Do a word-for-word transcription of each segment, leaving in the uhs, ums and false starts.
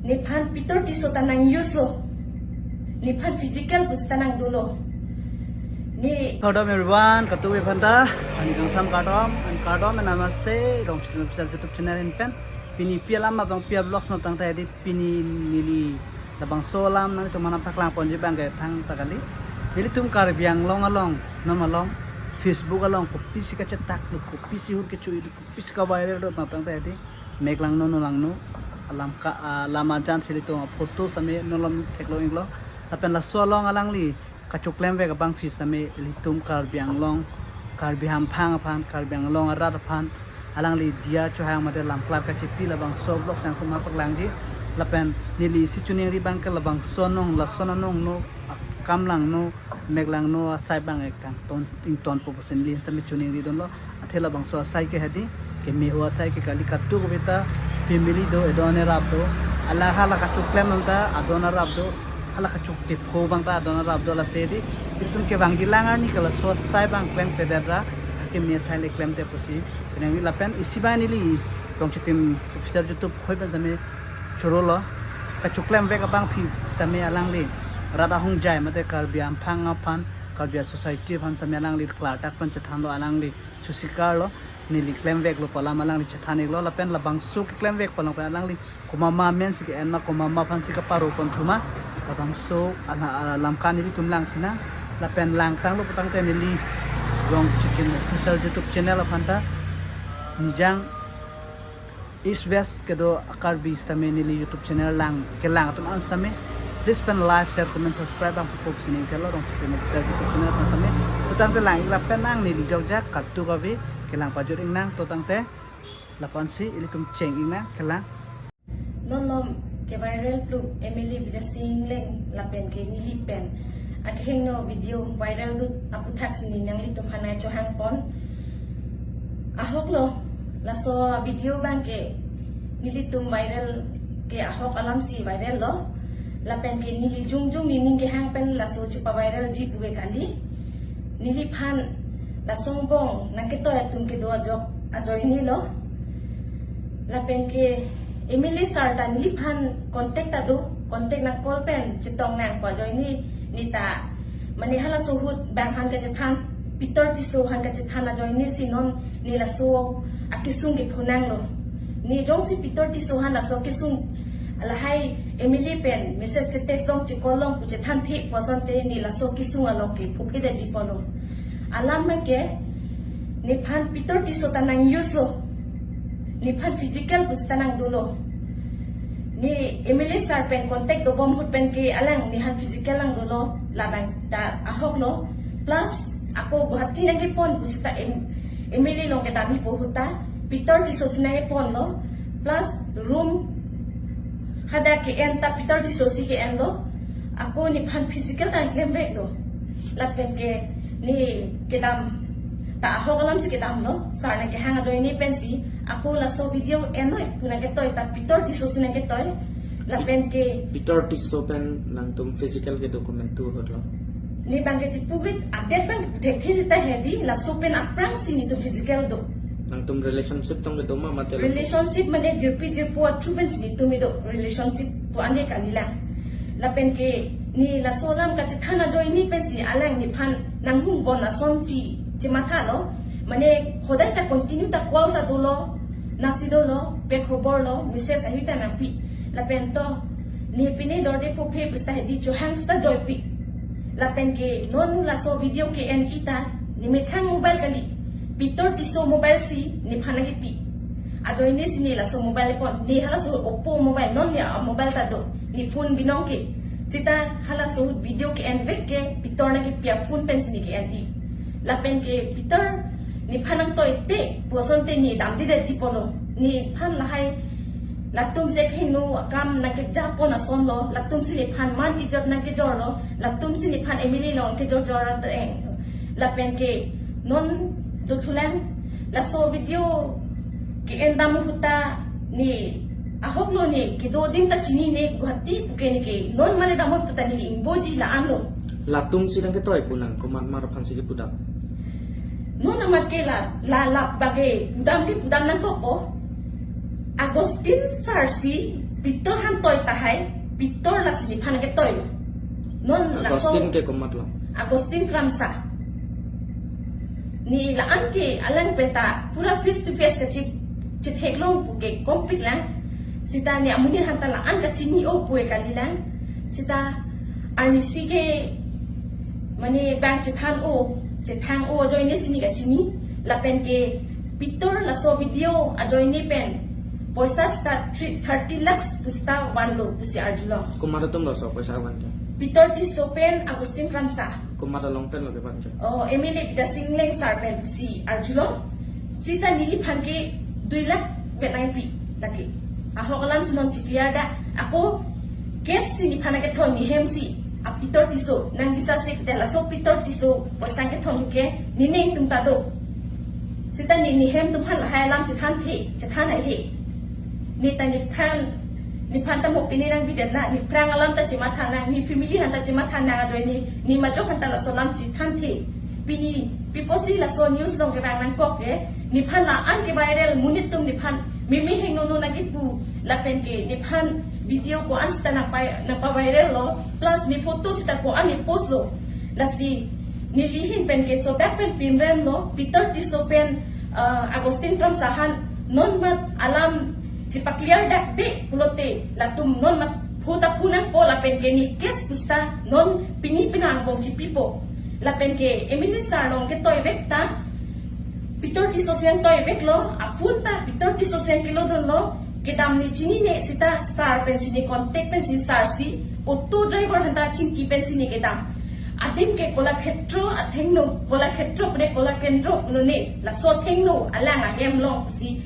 Nephan Peter Tisso ta nang-use lo. Nephan physical pusita nang dolo. Ne Kardom everyone, katuve aphanta, ani kangsam kardom, and kardom and namaste, Rongchitim Official YouTube channel pen. Pini pi alam abang pi vlogs no tangte hedi, pini neli labangso alam nanglitum aphan paklang ponji abang ke thangta kali. Nelitum Karbi Anglong along, non along, Facebook along, kopisi kachetak lo, kopisi hur kecho-i lo, kopisi ka-viral lo, tangte hedi, mek langno, no langno, alam ka, ah, alam ajan si ilitum photo sitame non along theklo inglo. Lapen laso along alangli kachoklemvek abangpi sitame ilitum Karbi Anglong, Karbi hamphang aphan, Karbi Anglong arat aphan alangli diya chohang mate lamklar kachiti labangso vlogs nangtum aphan paklangji. Lapen neli isi choningri abang ke labangso anong, lason anong no, akam langno, mek langno asai abang ke kangton ingtonpo pusi neli sitame choningri dunlo. Athe labangso asai ke hedi, keme ho asai ke kali, kadokave ta family do, edon erap do. Hala hala kachoklem anta adon erap do. Hala kachoktipho abang ta adon erap do, lasi hedi, itum kevangji alang arni ke laso asai abang klemkledet ra, akeme asai le klemte pusi. Penang lapen isi abang neli Rongchitim Official YouTube hoi pen sitame chorolo. Kachoklemvek abangpi sitame alangli rat ahongjai mate Karbi hamphang aphan, Karbi society aphan sitame alangli klardak pen chethanlo, alangli chosikarlo. Neli klemveklo pu alam alangli chethan iklo, lapen labangso keklemvek pu alam pen alangli komat ma amen si ke-en ma, komat ma aphan si kaparo ponthu ma, labangso ala, ala lam ke nelitum lang sinang. Lapen langtanglo pu tangte neli Rongchitim Official YouTube channel aphanta Nijang East West kedo a-Karbi sitame neli YouTube channel lang, kelang atum an sitame, please pen like, share, comment, subscribe abang pupo pusi ning telo, Rongchitim Official YouTube channel aphan sitame. To tangte lang ik lapen nang neli jokjak kadokave kelang pajut ingnang, to tangte lapu-an si ilitum cheng ingnang, kelang. Non along ke-viral plu M L A Bidya Sing Engleng lapen ke neli pen akehingno video viral dut aphuthak si ne nanglitum aphan nangchohang pon. Ahok lo, laso video abang ke nelitum viral ke ahok alam si viral lo. Lapen ke neli jongjong nening kehang pen laso chepa-viralji puve kali. Neliphan laso angbong nangketoi atum kedo ajok ajoine lo. Lapen ke M L A sir ta neliphan contact ta do, contact nang call pen chetong nang pu ajoine, ne ta mane halaso ahut abang aphan kachethan, Peter Tisso aphan kachethan ajoine si non ne laso akesung ke phonanglo. Ne jongsi Peter Tisso aphan laso kesung lahai M L A pen message che-text long che-call long pu chethanthe pu asonte ne laso kesung along ke phukidetji pulo. Alam ke nephan Peter Tisso ta nang-use lo. Nephan physical pusita nang dolo. Ne M L A sir pen contact dobom ahut pen ke alang nephan physical nang dolo, labang ta ahok lo. Plus ako Guwahati nangkepon pusita M-, M L A along kedam ipo ahut ta Peter Tisso si nangkeponlo. Plus room hadak ke-en ta Peter Tisso si ke-enlo. Ako nephan physical ta nang klemveklo. Lapen ke ne kedam ta ahok alam si kedamlo. Sir nangkehang ajoine pensi ako laso video enoi pu nangketoi ta Peter Tisso si nangketoi. Lapen ke Peter Tisso pen nangtum physical kedo komantu ahut lo? Ne abang ke chipugit adet abang ke puthekthe seta hedi, laso pen aphrang si netum physical do. Nangtum relationship tong kedo ma mate? Relationship mane jirpi jirpo athu pen si netum kedo, relationship pu ane kalilang. Lapen ke ne laso alam kachethan ajoine pensi alang nephan nanghum bon asonsi chemathalo. Mane hodai ta continue ta call ta dolo, nasi dolo, pe khobor lo, message ahi ta nangpi. Lapen to ne pine dorde po phe pusita hedi chohang seta joipi. Lapen ke non laso video ke-en-i ta nemethang mobile kali, Peter Tisso mobile si nephan nangkepi. Ajoine si ne laso mobile pon, ne halaso Oppo mobile, non ne a-mobile ta do, ne phone binong ke. Seta halaso video ke-envek ke Peter nangkepi aphone pensi ne ke-en-i. Lapen ke Peter nephan nangtoite pu asonte ne damdedetji pulo. Nephan lahai latum si akehingno akam nangkejapon asonlo, latum si nephan man ijot nangkejorlo, latum si nephan M L A along kejorjor ateng. Lapen ke non dothulang, laso video ke-en dam ahut ta ne ahok lo, ne kedo adim ta chinine, Guwahati pu ke ne ke non mane dam ahut ta ne ingboji la-an lo. Latum si nangketoi pu nang komat mar aphan si kepudam? Non amat ke la, la, la abang ke pudam ke pudam nangkokpo. Augustine sir si Pitor han toi tahai, Pitor lasi nephan ke toi lo. Non laso Agustin ke komatlo? Agustin Kramsa. Ne la-an ke alang penta pura face to face kachi, chithek long pu ke kompik lang. Sita ne amonit han ta la-an kachini-o pu ke kali lang. Sita arnisi ke mane bang chethan-o, chethang-o ajoine si ne kachini. Lapen ke Pitor laso video ajoine pen poisa sita three, thirty lakhs sita vanlo pusi arjulong. Komat atum laso poisa van ke? Pitor Tisso pen Agustin Kramsa. Komat along pen lo kevan ke? Oh, M L A Bidya Sing Engleng sir pen pusi arjulong. Sita neliphan ke dui lakh pen nangpi lake. Ahok alam si non chikliar da. Ako case si nephan kethon ne hem si, a Pitor Tisso, nang bisa si te laso Pitor Tisso poisa kethon ke ne neng atum ta do. Sita ne, ne hem atum aphan lahai alam chethanthe, chethang haihe. Ne ta nephan, nephan ta mo pini nangpi det na, ne aphrang alam ta chematha nang, ne family han ta chematha nang ajoine, ne majok han ta laso alam chethanthe. Pini pi apotsi laso news along kevang nangkok ke, nephan la-an ke viral, monit atum nephan meme hingno no nangkipu, lapen ke nephan video ko-an sita nangpa, nangpa-viral lo, plus ne photo sita ko-an ne post lo. Lasi neli ahin pen ke sodak pen pimrem lo, Pitor Tisso pen, ah, Agustin Kramsa han non mat alam chepaclear dak de pulote, latum non mat phu ta phu nangpo, lapen ke ne case pusita non pini penang angbong chipipo. Lapen ke M L A sir along ketoi vek ta, Pitor Tisso si nangtoi vek lo, aphone ta Pitor Tisso si nangkelo dunlo, kedam ne chinine sita sir pensi ne contact pensi sir si auto driver han ta chingki pensi ne kedam. Adim ke Kolakhetro athengno, Kolakhetro pu de Kolakendro pulo ne, laso athengno alang ahem along pusi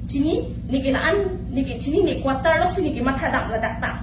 chini, ne ke la-an, ne ke chinine, quarter along si ne kematha dam ladak ta.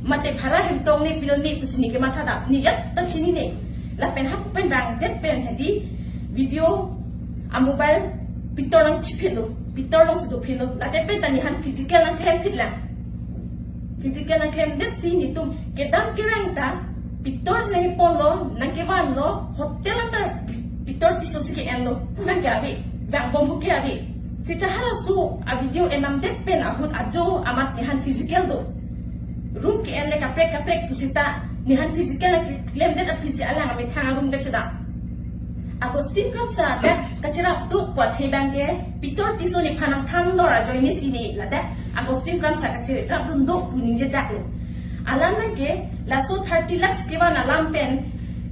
Mate bhara hem tong ne pilo ne pusi ne kematha dam, ne jat ta chinine. Lapen hap pen bang det pen hedi video a-mobile Pitor nangchiphilo, Pitor along si dophinlo. Ladak pen ta nephan physical nangklemphit lang. Physical nangklemdet si netum kedam kerang ta Pitor si nangponlo, nangkevanlo, hotel anta Pitor Tisso si ke-enlo. Nang ke ave, bang bom hu ke ave. Sita halaso a-video enamdet pen ahut ajo amat nephan physical do. Room ke-en le kaprek kaprek pusita nephan physical nangklemdet aphi si alang amethang a-room kachedam. Agustin Kramsa dak kacherap do pu athe bang ke Pitor Tisso nephan nangthan lor ajoine si ne ladak Agustin Kramsa kacherap dun do pu ningje dak lo. Alam nang ke laso thirty lakhs kevan alam pen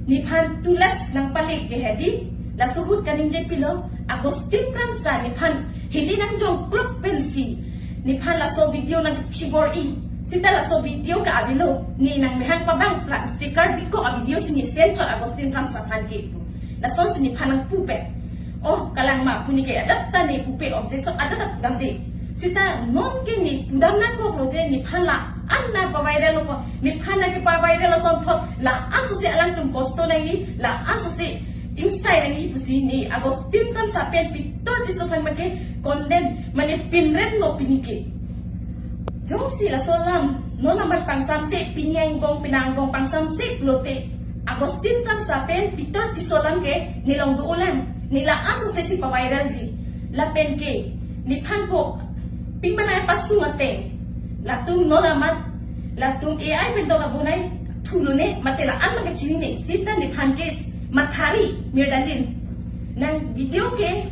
nephan two lakhs nangpale ke hedi, laso ahut kaningje pilo, Agustin Kramsa nephan hili nangjong klok pensi nephan laso video nangchibor-i. Sita laso video ke avelo, ne nangmehang pabang plastic card biko a-video si ne send chot Agustin Kramsa aphan ke pu. Lason si nephan nangpu pen. Oh, kalang ma pu ne ke ajat ta ne pupe objection ajat ta pudamde. Sita non ke ne pudam nangkoklo je nephan la-an nangpa-viral lo ko, nephan nangkepa-viral asonthot la-an sose alangtum kosto nangji, la-an sose ingsai nangji pusi ne Agustin Kramsa pen Pitor Tisso aphan make condemn, mane pimrem lo pini ke. Jongsi laso alam non amat pangsamse, pini angbong penang angbong pangsamse pulote, Agustin Kramsa pen Pitor Tisso alam ke nelong do-o lang, ne la-an sose si pa-viralji. Lapen ke nephan ko pingmanai pasung ateng, latum non amat, latum A I pen dok abonai thulone, mate la-an abang kachinine, sita nephan ke mathari mirdalin. Nang video ke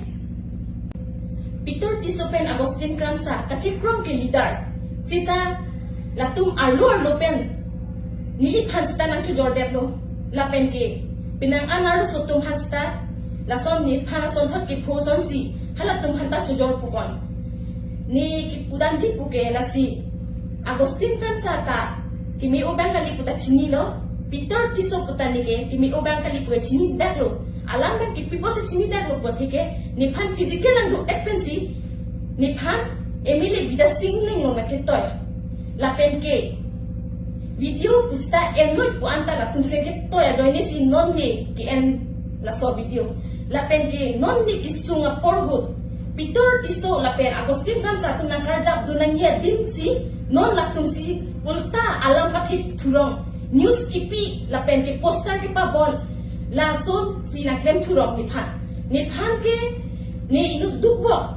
Pitor Tisso pen Agustin Kramsa kachikrong ke leader. Sita latum arlo arlo pen neliphan sita nangchojordetlo. Lapen ke penang an arloso atum aphan sita lason nephan asonthot kepho asonsi halatum aphan ta chojor pukon. Ne kepudamji pu ke lasi, Agustin Kramsa ta keme-o abang kali pu ta chinilo, Pitor Tisso pu ta ne ke keme-o abang kali pu ta chinidak lo. Alam abang ke pi apotsi chinidak lo pu athe ke, nephan physical nangdo-et pensi nephan M L A Bidya Sing Engleng along nangketoi. Lapen ke video pusita en noi pu anta latum si ketoi ajoine si non ne ke-en laso video. Lapen ke non ne kesung apor ahut Pitor Tisso lapen Agustin Kramsa atum nangkarjap dun nangji adim si non latum si ulta alam pathek thurong, news kipi lapen ke poster kepabon, lason si nangklem thurong nephan. Nephan ke ne inut dukvok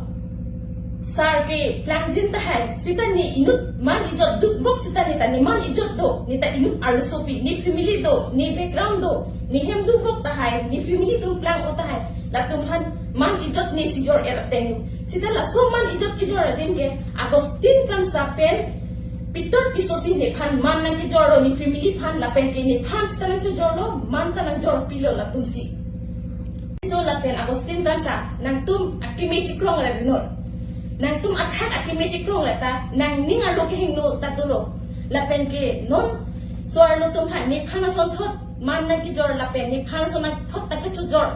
Sar ke plangjin tahai, sita ne inut man ijot dukvok sita ne ta ne man ijot do, ne ta inut arlosopi, ne family do, ne background do, ne hem dukvok tahai, ne family atum plang-o tahai, latum aphan man ijot ne si jor-et ateng. Sita laso man ijot kejor adim ke Augustine Kramsa pen Pitor Tisso si nephan man nangkejorlo, ne family aphan lapen ke nephan sita nangchojorlo, man ta nangjorpilo latum si. So lapen Augustine Kramsa, nangtum akeme chikrong ra rinot. Nangtum athak akeme chikrong ra ta, nangning arlo kehingno ta dolo. Lapen ke non so-arlo atum aphan nephan asonthot man nangkejor lapen nephan ason nangthot ta kechojor.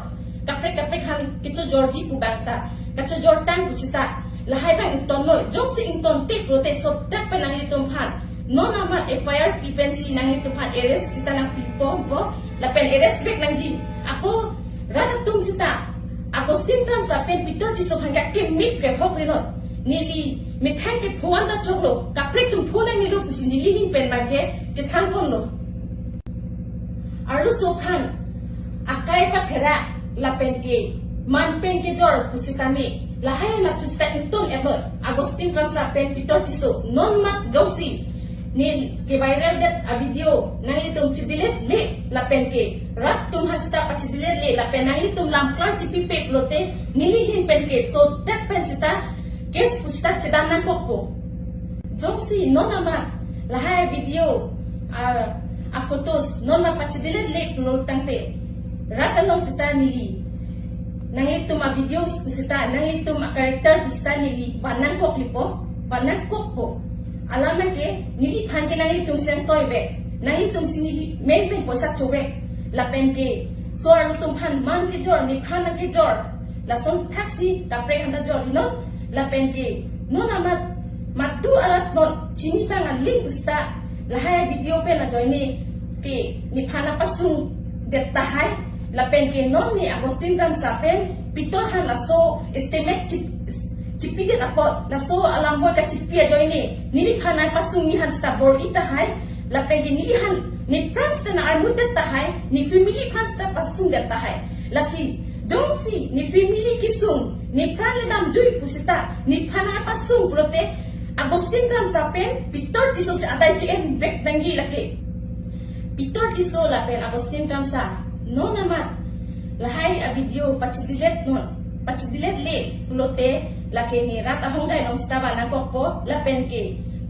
Kaprek kaprek aphan kechojorji pu abang ta, kachojor tang pusita lahai abang ingtonlo, jongsi ingtonte pulote sodak pen nanglitum aphan non amat F I R pi pensi nanglitum aphan arrest sita nangpipo po, lapen arrest vek nangji. Ako rat atum sita Augustine Kramsa pen Pitor Tisso aphan ke akeme kehok rinot. Neli methang ke phuan ta choklo, kaprek atum phu nangnelo pusi neli ahin pen abang ke chethanponlo. Arloso aphan akai pathera lapen ke man pen kejor pusitame lahai anat sita ington-etlo. Augustine Kramsa pen Pitor Tisso non amat jongsi ne keviral det avideo nanglitum chedelete le lapen ke rat atum aphan sita pachedelete le lapen nanglitum lamklar chipipe pulote neli ahin pen ke sodak pen sita case pusita chedam nangkokpo. Jongsi non amat lahai video, a, aphotos non amat pachedelete le pulo tangte, rat along sita neli, nanglitum avideos pusita, nanglitum acharacter pusita neli van nangkoklipo, van nangkokpo. Alam ke neliphan ke nanglitum seng toivek, nanglitum si neli men pen poisa chovek. Lapen ke so-arlo atum aphan man kejor, nephan nangkejor, lason thaksi kaprek aphan ta jor rinot. Lapen ke non amat madu arat non chini abang aling pusita lahai video pen ajoine ke nephan nangpasungdet tahai. Lapen ke non ne Augustine Kramsa pen Pitor aphan laso estimate chip-, chipidet apot, laso alam boi kachipi ajoine neliphan nangpasungji aphan sita bor-i tahai. Lapen ke neli aphan nepran sita nang-armudet tahai, ne family aphan sita pasungdet tahai. Lasi jongsi ne family kesung, nepran le damjui pusita nephan nangpasung pulote Augustine Kramsa pen Pitor Tisso si adai che-en vek nangji lake. Pitor Tisso lapen Augustine Kramsa non amat lahai avideo pachedelete non, pachedelete le pulote lake ne rat ahongjai along sita van nangkokpo. Lapen ke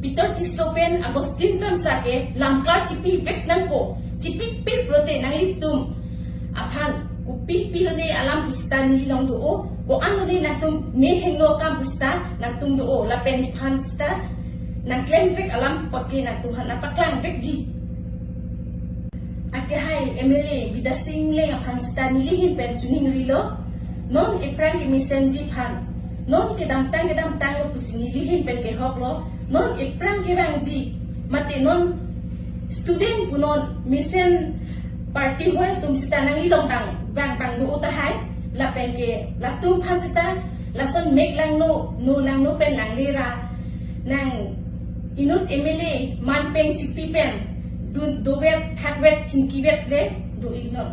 Pitor Tisso pen Augustine Kramsa ke lamklar chipi vek nangpo. Chipipe pulote nanglitum aphan kopi pi lone alam pusita neli along do-o, ko-an lone nangtum me hingno akam pusita nangtum do-o, lapen nephan sita nangklem vek alam apot ke nangtum aphan nangpaklang vekji. Akehai M L A Bidya Sing Engleng aphan sita neli ahin pen choningrilo. Non ephrang kemesenji aphan, non kedamtang kedamtanglo pusi neli ahin pen kehoklo. Non ephrang kevangji, mate non student pu non mesen party hoi atum sita nangli along bang, bang, bang do-o tahai. Lapen ke latum aphan sita lason mek langno, no langno pen langle ra, nang inut M L A man pen chipi pen dun dovet, thakvet, chingkivet le do-iknon.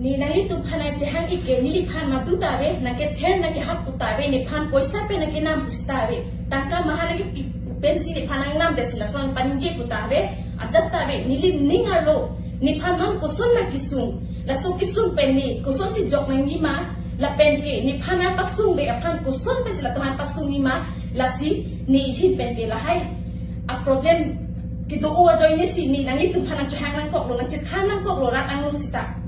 Ne nanglitum aphan nangchehang-ik ke neliphan madu ta ave, nangkether nangkehap pu ta ave, nephan poisa pen nangkenam pusita ave. Tangka maha nangkepi pensi nephan nangnamdet si lason paningje pu ta ave, ajat ta ave. Neli ning arlo nephan non koson nangkesung, laso kesung pen ne kosonsi jok nangji ma, lapen ke nephan nangpasung vek aphan koson pensi latum aphan pasungji ma, lasi ne ahin pen ke lahai aproblem kedo-o ajoine si ne nanglitum aphan nangchehang nangkoklo, nangchethan nangkoklo rat angno sita.